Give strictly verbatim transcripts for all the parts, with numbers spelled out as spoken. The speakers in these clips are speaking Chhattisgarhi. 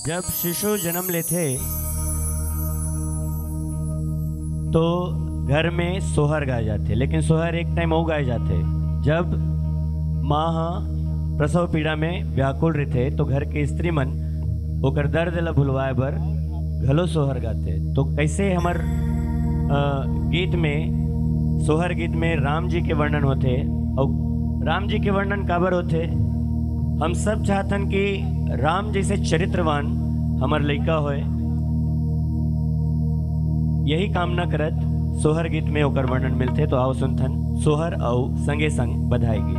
जब शिशु जन्म लेथे, तो घर में सोहर गाए जाथे, लेकिन सोहर एक टाइम अउ गाए जाथे, जब माँ ह प्रसव पीड़ा में व्याकुल रहिथे, तो घर के स्त्री मन ओकर दर्द ला भुलवाए बर घलो सोहर गाथे। तो कैसे हमर, अ, गीत में, सोहर गीत में राम जी के वर्णन होथे, अउ राम जी के वर्णन काबर होथे? हम सब चाहथन कि राम जैसे चरित्रवान हमर लइका होए, यही कामना करत सोहर गीत में ओकर वर्णन मिलथे। तो आओ सुनथन सोहर अउ संगे संग बधाई गीत।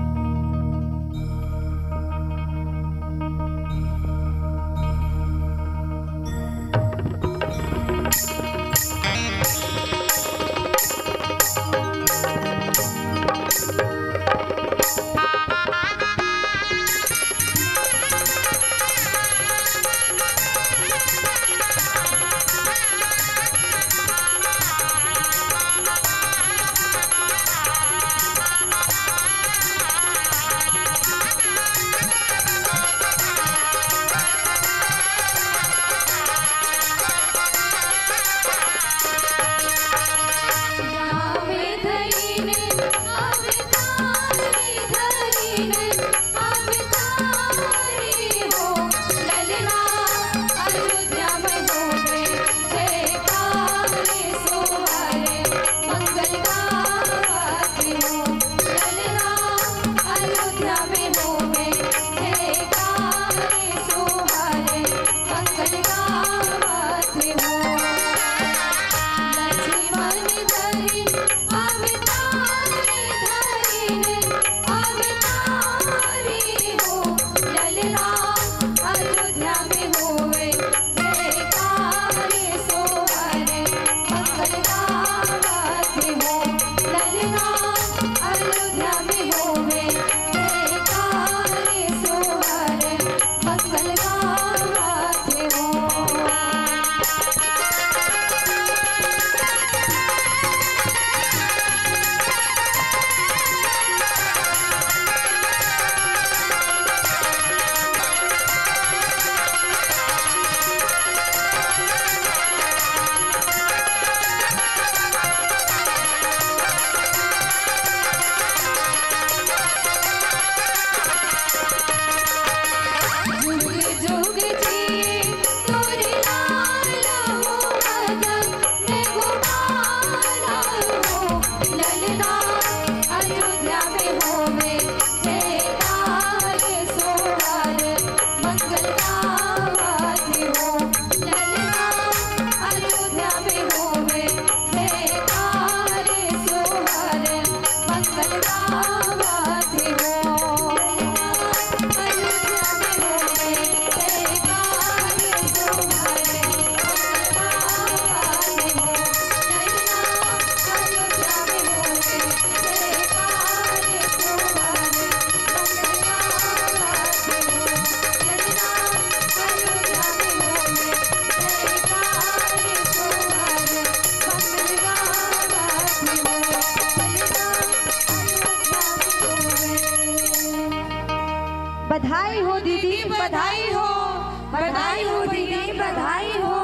बधाई हो दीदी, बधाई हो, बधाई हो दीदी, बधाई हो।